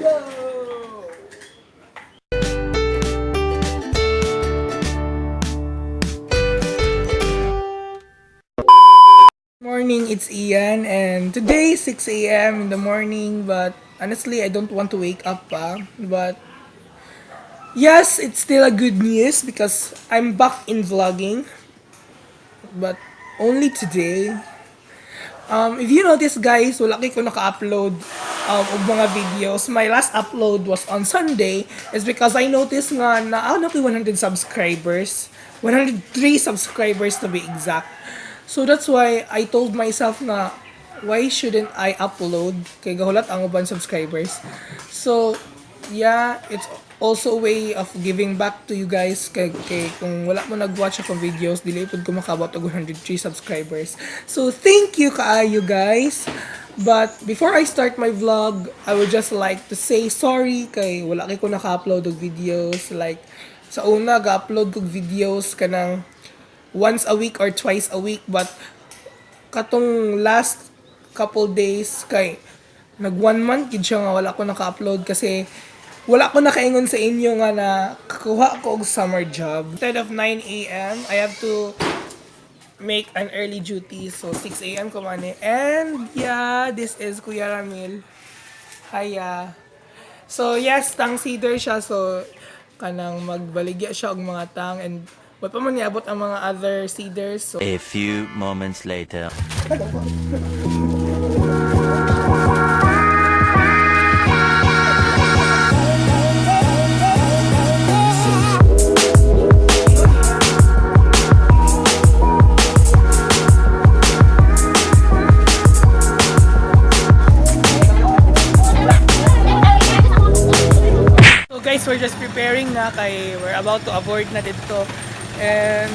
Go! Morning, it's Ian, and today 6 a.m. in the morning, but honestly, I don't want to wake up pa. But yes, it's still a good news because I'm back in vlogging, but only today. If you notice, guys, wala kay ko naka-upload og mga videos. My last upload was on Sunday is because I noticed nga na ano ko 100 subscribers. 103 subscribers to be exact. So that's why I told myself na why shouldn't I upload kay gahulat ang uban subscribers. So yeah, it's also a way of giving back to you guys kay kung wala mo nag-watch akong videos, dili pud ko makabot og 103 subscribers. So thank you kaayo, guys. But before I start my vlog, I would just like to say sorry kay wala kay ko naka-upload og videos. Like sa una ga-upload kog videos kanang once a week or twice a week, but katong last couple days kay nag one month gid siya nga wala ko naka-upload kasi wala ko nakaingon sa inyo nga na kakuha ko og summer job. Instead of 9 a.m., I have to make an early duty. So 6 a.m. ko man eh. And yeah, this is Kuya Ramil. Hiya. So yes, tang seeder siya. So kanang magbaligya siya og mga tang and wala pa man niabot ang mga other seeders. So A few moments later. So guys, we're just preparing na kay we're about to aboard na dito. And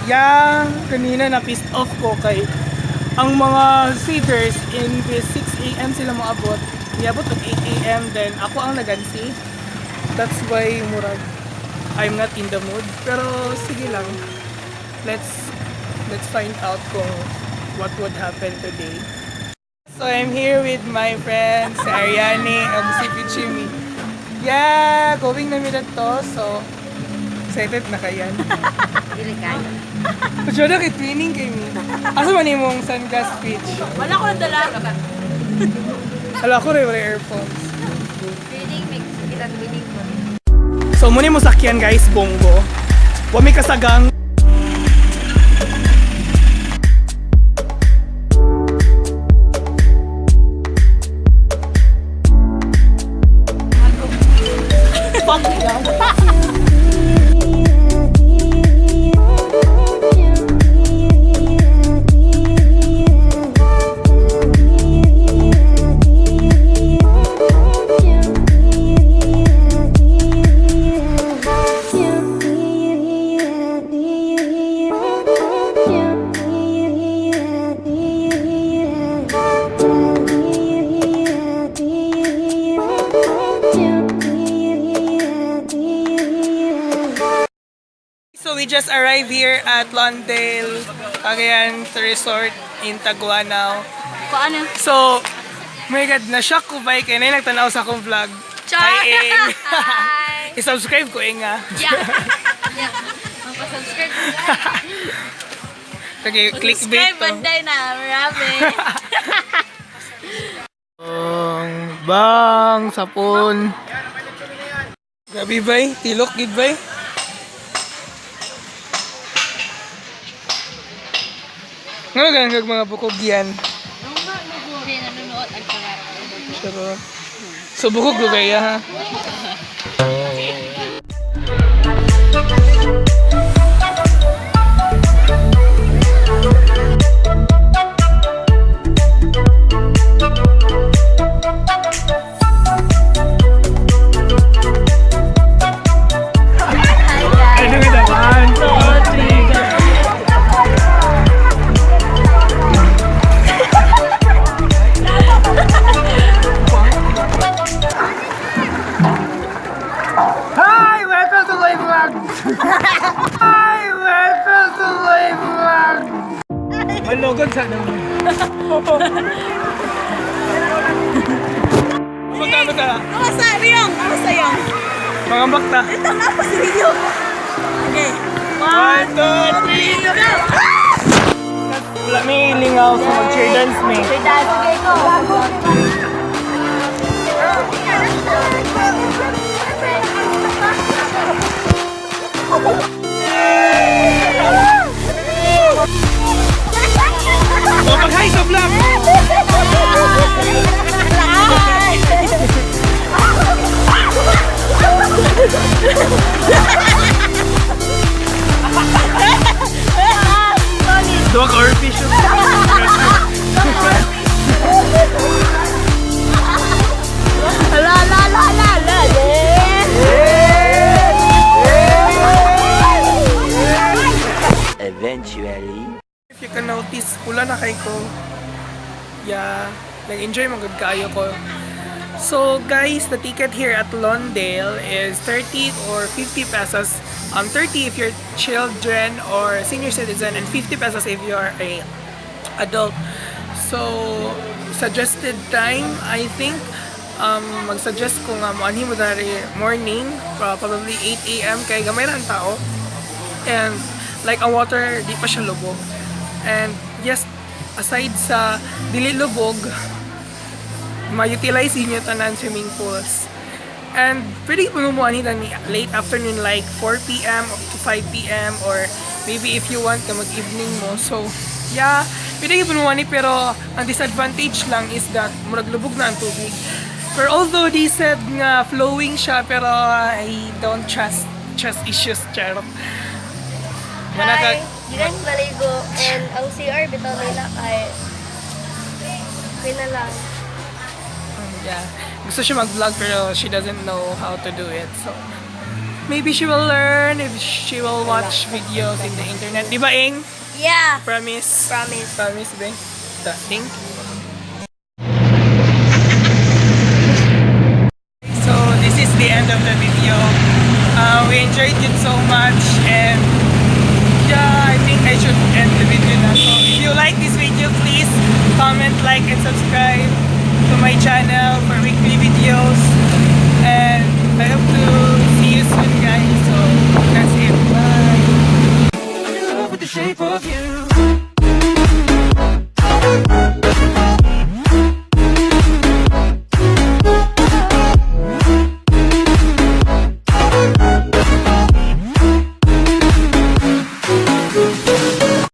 yeah, kanina na pissed off ko kay ang mga seaters in the 6 a.m. sila moabot. Niabot og 8 a.m. then ako ang nagansi. That's why murag I'm not in the mood. Pero sige lang. Let's find out kung what would happen today. So I'm here with my friends, si Ariane and si Pichimi. Yeah, going na mi to. So excited na kayan. Dili kayo. Masyado kay twinning kay mi. Asa man imong sunglass, Peach? Wala ko nadala. Hala ko rin, wala earphones. Feeling mix kita feeling ko. So muna mo sakyan, guys, bongo. Wa mi kasagang. Fuck yeah. So we just arrived here at Londale Cagayan Resort in Taguanao. Paano? So, my God, na-shock ko ba kaya na nagtanaw sa akong vlog. Char! Hi, Ing! Hi! I-subscribe ko, Ing, ah. Yeah. Yeah. Magpa-subscribe ko. Okay, clickbait Subscribe to. banday na. Marami. Bang, bang, sapon. Gabi bay, tilok gid bay. Nga ganang kag mga bukog yan. Hindi nanonood ang pangarap. Pero, so bukog ko kaya ha. Hi guys. Ano nga naman? Two, three, go. Hi! Welcome to my vlog! Asa? Asa, Riyong? Asa yung? Mga bakta. Ito na pa si Rio. Okay. One, two, three, Go! Wala may lingaw sa mag-cheer dance me. Sige ko. O, mag-hi sa vlog! Hi! Dog or fish? La la la la la. Yeah. Eventually. If you can notice, wala na kay ko. Yeah, nag-enjoy man gud kaayo ko. So guys, the ticket here at Lawndale is 30 or 50 pesos. 30 if you're children or senior citizen and 50 pesos if you're a adult. So, suggested time, I think, mag-suggest ko nga moanhi mo dari morning, probably 8 a.m. kay gamay ra ang tao. And like ang water, di pa siya lubog. And yes, aside sa dili lubog, ma-utilize inyo tanan swimming pools. And pwede po mo ani ni late afternoon like 4 p.m. to 5 p.m. or maybe if you want ka mag-evening mo. So, yeah, pwede po mo ani pero ang disadvantage lang is that murag lubog na ang tubig. Pero although they said nga flowing siya, pero I don't trust trust issues, charot. Hi! Gikan maligo and ang CR bitaw nila kay okay na lang. Yeah. Gusto siya mag-vlog pero she doesn't know how to do it. So, maybe she will learn if she will watch videos in the internet. Di ba, Ing? Yeah! Promise? Promise. Promise, Beng? Thank you. So, this is the end of the video. We enjoyed it so much and yeah, I think I should end the video now. So, if you like this video, please comment, like, and subscribe to my channel for weekly videos. And I hope to see you soon, guys. So, that's it. Bye! In love with the shape of you.